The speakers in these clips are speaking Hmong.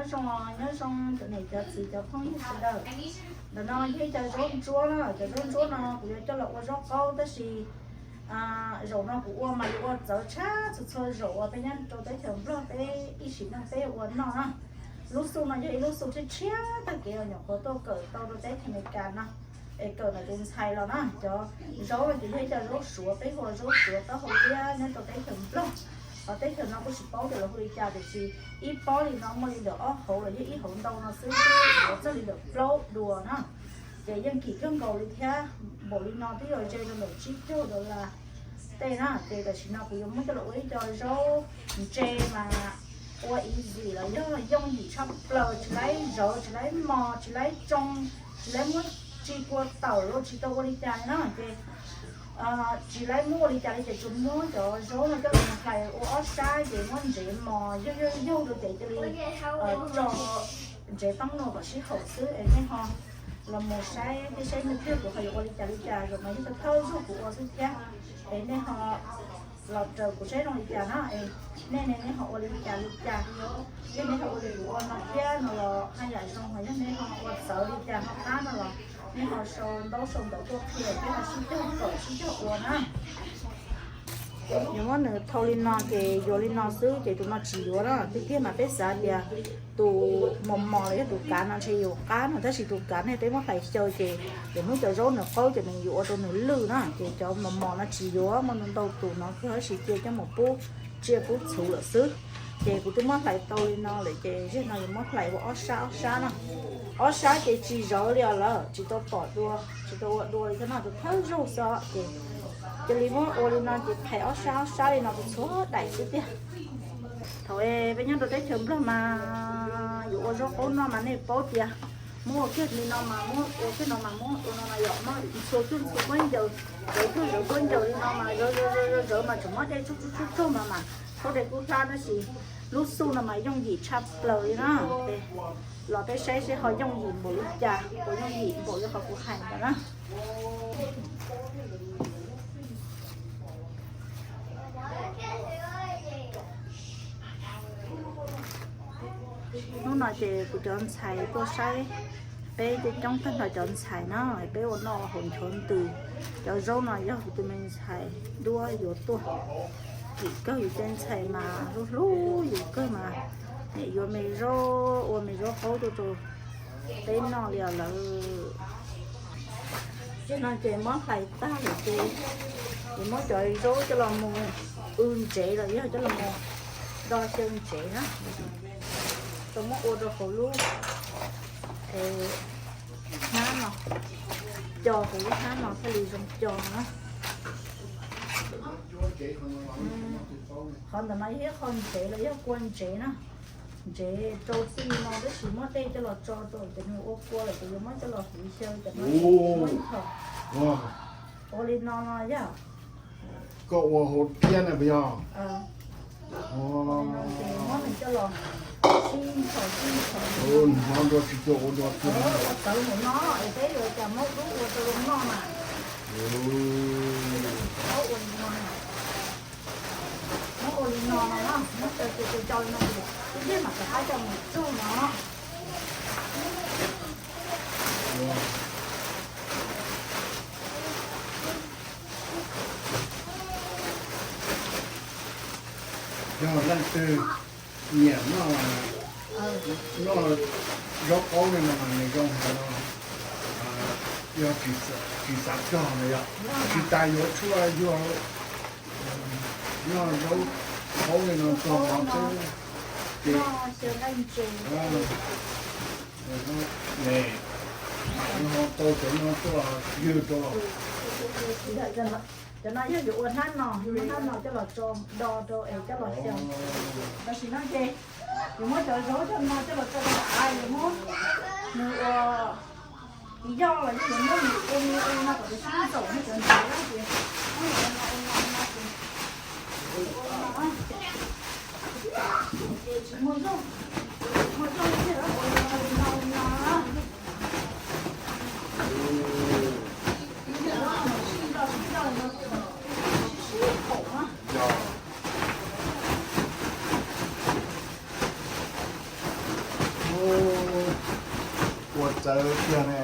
Nyob zoo, nyob zoo cov niam cov txiv cov phooj ywg sawv daws. Ntawm no yog ib co zaub ntsuab na, cov zaub ntsuab no kuv yuav coj los ua zaub qaub tab sis zaum no kuv ua mas yuav ua txawv tshaj txhua txhua zaum uas peb nyob rau teb chaws Nplog peb ib sim neej peb ua noj na. Lub xu no yog ib lub xu tshiab tshiab tag kev uas nyuam qhuav tuaj kawm tau rau teb chaws Amelikas no, es kawm ntawm tus ntxhais los na. Cov zaub no ces yog ib co zaub suav, peb hu ua zaub suav taub hau liab nyob rau teb chaws Nplog. Hos teb chaws no kuj tsis paub tias lawv hu li cas tiam sis ib pob li no muaj li ntawm ob hauv los yog ib hauv ntau no xwb, twb yuav txog li ntawm plaub dua na. Ces yeej kim kawg nkaus li thiab, npaum li no twb yuav ze rau ntawm tsib caug dollar tej na. Ces tam sim no kuv yuav muab coj los ua ib co zaub ntse mas ua easy los yog yooj yim tshaj plaws, tsis laib zawv, tsis laib mos, tsis laib tsoo, tsis laib muab tsis kua tawm los tsis tau ua li cas li na. Ces tsis laib muab ua li cas li ces tsuas muab cov zaub no coj los mus hlais ua ob sab ces muab ntsev mos yaug yaug yaug rau ces cia li tso ntsev pab nuam kom sib haum xwb. Es nej ho los mus saib thiab saib mus tiag kuv ho yuav ua li cas li cas, zaum no yog thawj zaug kuv ua xwb thiab. Es nej ho los raws kuv saib zoo li cas na, es nej ne nej ho ua li cas li cas, yog nej ho ua li kuv ua no thiab no los haj yam zoo, ho yog nej ho ua txawv li cas ho qab no los nej ho sau ntaub sau ntawv tuaj qhia peb ho sib cog kawm sib cog ua na. Yuav muab nws thau li no ces yuav li no xwb ces tus no tsis yuav na. Tiag tiag mas peb xav tias tus mos mos los yog tus kav no ntshe yuav qab no, tab sis tus kav ne peb muab hlais xyaw ces yuav hnub cov zaub nws qaub ces nws yuav ua rau nws lwj na. Ces cov mos mos no tsis yuav, muaj ntau tus no kawg tab sis cia coj mus pub tsiaj pub txhuv lawm xwb. Ces kuv twb muab hlais tau li no lawm ces zeg no yuav muab hlais ua ob sab ob sab no. Ob sab ces tsis zawv li os lawm, tsis tau pom dua, tsis tau ua dua li thiab no, tus thawj zaug xwb ces cia li muab ua li no ces phais ob sab ob sab li no txhua daim xwb tiag. Thaum peb nyob rau teb chaws Nplog mas yuav ua zaub qaub noj mas nej paub tias muab ua kiag li no mas muab ua kiag no mas muab ua no mas yom, muab ntxhua cuag ntxhua khaub ncaws, zawv cuag zawv khaub ncaws li no mas zawv zawv zawv mas tseem muab dej tsuj tsuj tsuj mas mas khaub dej kub hlab tab sis lub xu no mas yooj yim tshaj plaws li na. Los peb saib seb ho yooj yim npaum li cas, puas yooj yim npaum li qhov kuv hais ntawd na. Hnub no ces kuv cov ntxhais tuaj saib peb coob coob tag nrho cov ntxhais na, peb ua noj hauv nchuav ntws. Cov zaub no yog kuv tus me ntxhais duab yuav tuaj, kim kawg yus tej ntxhais mas hlub hlub yus kawg mas niam yuav me zaub ua me zaub qaub tuaj rau peb noj li os lawm. Ces no ces muab hlais tag lawm ces, ces muab cov zaub coj los mus w ntsev los yog coj los mus do xyaw ntsev na. Tau muab ua rau hauv lub hnab no, co hauv lub hnab no thiaj li zoo co na. Qhov ntawm no yog ib qho ntsev los yog kua ntsev na. Ntsev rau txij no tab sis muab dej coj los tso rau ces nws ua kua lawm ces yuav muab coj los hliv xyaw cov no. Ua li no no yog. Koj ua hauv thiab na puas yog? Muab nws coj los sib ntxhov sib ntxhov. Nws hmov nrog tsis tuaj ua dua kiag. Ua txawv mus no es peb yuav cas muab dub ua rau zoo noj mas. Ua li no, muab ua li no no, muab co co co li no, ib pliag mam rov qab coj mus tsuj no. Yog leej twg nyiam noj, noj zaub qaub li no mas nws zoo heev no. Yog tsis xav cog no yog tsis tas yuav tshuaj yuav noj zaub qaub li no txog no xwb ces mam ho tau cov no tuaj ywg rau los. Cov no yog yuav ua hnab no, yuav ua hnab no coj los tso do rau es coj los xyaw. Tam sim no ces yuav muab cov zaub coj no coj los tso rau av, yuav muab nws ua, tsis yog los yog yuav muab nws ua ua no kom nws sib ntxaum no cov ntsev ces muab nws ua no ua no ua no ces ua no ces tsis muaj zog, tsis muaj zog tiag, ua li no ua li no. Sib ntxaum no ces sib sib haum na. Txawv tiag ne.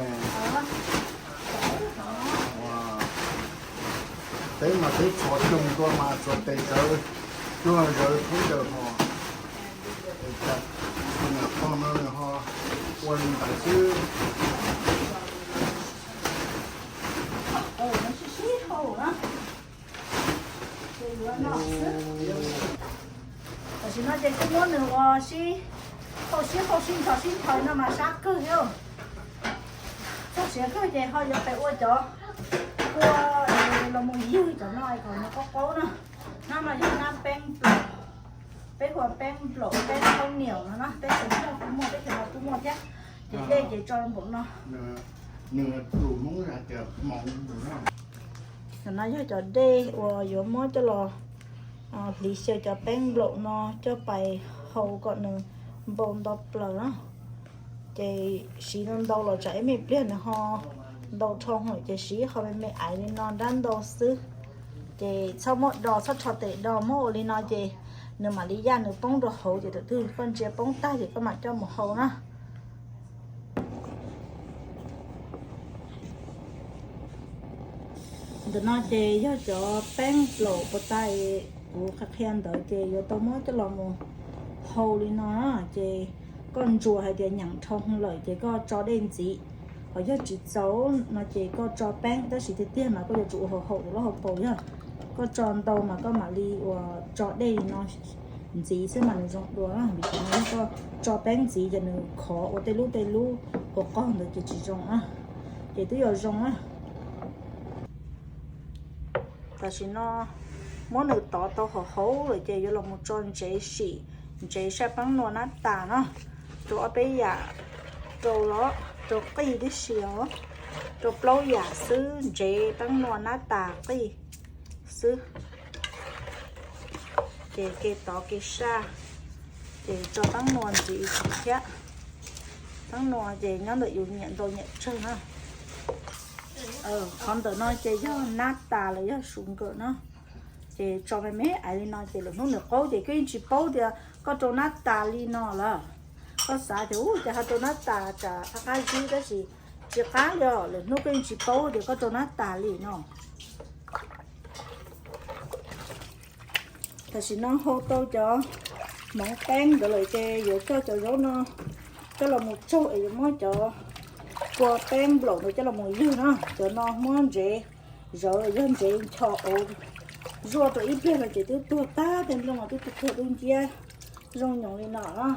Teb mas teb txhua xyoo tuaj mas txhua tes txawv, tuaj zawv thoob ntawd ho. Tus niam pog no nws ho ua li ntawd xwb. Tam sim no ces kuj muab nws ua sib hau sib hau sib nthos sib nthos no mas sab kawg thiab. Txog siav kawg ces ho yuav pem ua cov kua los mus ywg cov no kom nws qaub qaub na. Nab no yog nab peeb plaum, peb hu ua peeb plaum peeb khaub niam no na, peb tseem muaj kuj muaj, peb tseem no kuj muaj thiab. Ces dej ces tso npaum no. Tam no yog cov dej uas yuav muab coj los hliv xyaw cov peeb nplaum no coj pais hau kom nws npau nto plaws na. Ces siv ntau ntau los tsam ib me pliag nws ho ntau dhau lawm ces siv qhov me me aiv li no nrab ntau xwb. Ces txhob muab do, txhob rho tes do, muab ua li no ces nws mam li yaj nws poob rau hauv ces thaum twg koj ntsia poob tag ces koj mam coj mus hau na. Ntawm no ces yog cov peeb nplaum puas tas kuv qhia qhia ntawd ces yuav tau muab coj los mus hau li no na. Ces koj ntsuas hais tias nyeem dhau lawm ces koj tso dej ntxiv, ho yog tsis txaus no ces koj tso peeb, tab sis tiag tiag mas koj yuav tsum ua haum haum lub hauv paus yog koj tso ntau mas koj mam li uas tso dej li no ntxiv xwb mas nws zoo dua na. Vim tias no yog koj tso peeb ntxiv ces nws khov ua tej lub tej lub ua qaug ntawd ces tsis zoo na. Ces twb yuav zoo na. Tam sim no muab nws tov tau hauv hauv lawm ces yuav los mus tso ntsev sim, ntsev saib peeb nua nab tas no, rau ob peb yam, rau los rau qij tib si os, rau plaub yam xwb, ntsev, peeb nua, nab tas, qij xwb. Ces ke tov ke saj, ces tso peeb nua ntxiv thiab. Peeb nua ces nyob ntawm yus nyiam ntau nyiam tsawg na. Qhov ntawm no ces yog nab tas los yog su nkawm na. Ces tso me me aiv li no ces lwm hnub nws qaub ces koj yeej tsis paub tias koj rau nab tas li no lawm. Koj xav tias ub, ces ho rau nab tas tsam qab qab zib, tab sis tsis qab li os, lwm hnub koj yeej tsis paub tias koj rau nab tas li no. Tam sim no hau tau cov hmoov peeb ntawd lawm ces yuav coj cov zaub no coj los mus tsaug es yuav muab cov kua peeb nplaum ntawd coj los mus ywg na. Cov no muab ntsev zawv, yog ntsev ncho auv zuaj rau ib pliag no ces twb tuag tag tej nplooj no, twb tuag dub nciab zoo nyoos li no na.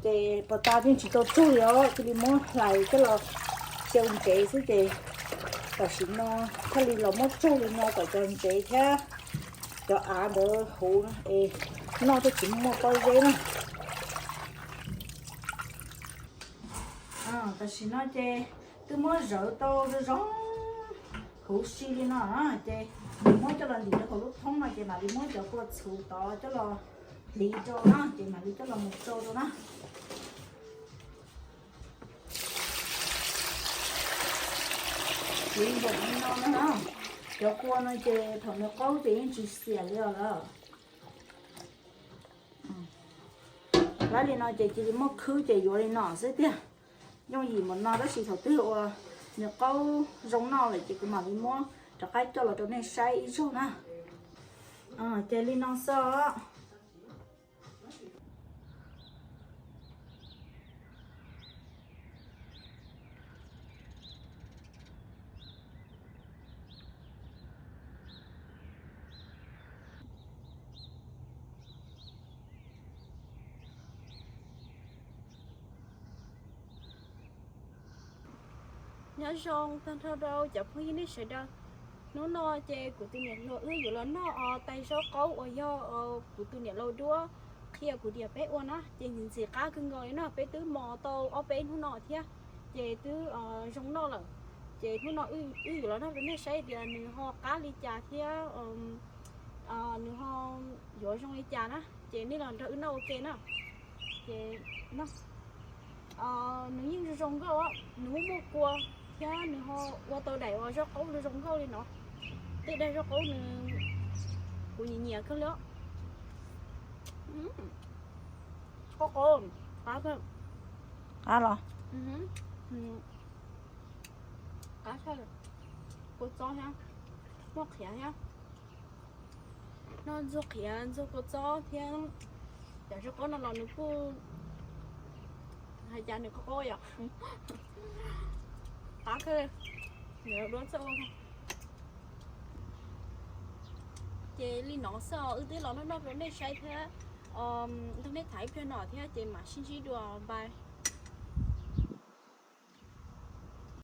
Ces puas tas yeej tsis tau tsaug li os, cia li muab hlais coj los xyaw ntsev xwb ces tam sim no thiaj li los muab tsaug li no kom cov ntsev thiab cov av ntawd huv es noj thiaj tsis muaj pob zeb na. Tam sim no ces twb muab zawv tau zoo zoo huv si li no ces muab coj los ntim rau hauv lub thoob no ces mam li muab cov kua txhuv tod coj los hliv rau na ces mam li coj los mus tsau rau na. Hliv npaum li no na, cov kua no ces thaum nws qaub ces yeej tsis xiam li os lawm. Lab li no ces cia li muab khwb ces yuav li no xwb tiag. Yooj yim npaum no tab sis thaum twg uas nws qaub zoo noj lawm ces kuv mam li muab rov qab coj los rau nej saib ib zaug na. Ces li no xwb. Nyob zoo tag nrho rau cov phooj ywg nej sawv daws. Hnub no ces kuv tus niam hluas wb yuav los noj os tais zaub qaub uas yog kuv tus niam laus duab qhia kuv tias peb ua na, ces ntxim ntxim qab kawg nkaus li no, peb twb mos tau ob peb hnub no thiab, ces twb zoo noj lawm. Ces hnub no wb yuav los noj rau nej saib tias nws ho qab li cas thiab nws ho yuav zoo li cas na, ces nej los nrog wb noj ua ke na. Ces nws yeej zoo zoo nkauj, nws muaj muaj kua thiab nws ho ua tau daim uas zaub qaub zoo zoo nkauj li no. Tej daim zaub qaub nws kuv nyiam nyiam kawg li. Qaub qaub, qab kawg. Qab los? Qab tshaj, kua txob thiab, noj qhiav thiab, noj ntxuag qhiav ntxuag kua txob thiab. Cov zoo qab no los nws kuj, hais cas nws kuj qab yom. Qab kawg, duab txawj ua. Ces li no xwb os, wb twb los noj noj rau nej saib thiab. Nrog nej tham ib pliag no thiab ces mam sib ntsib dua, bye.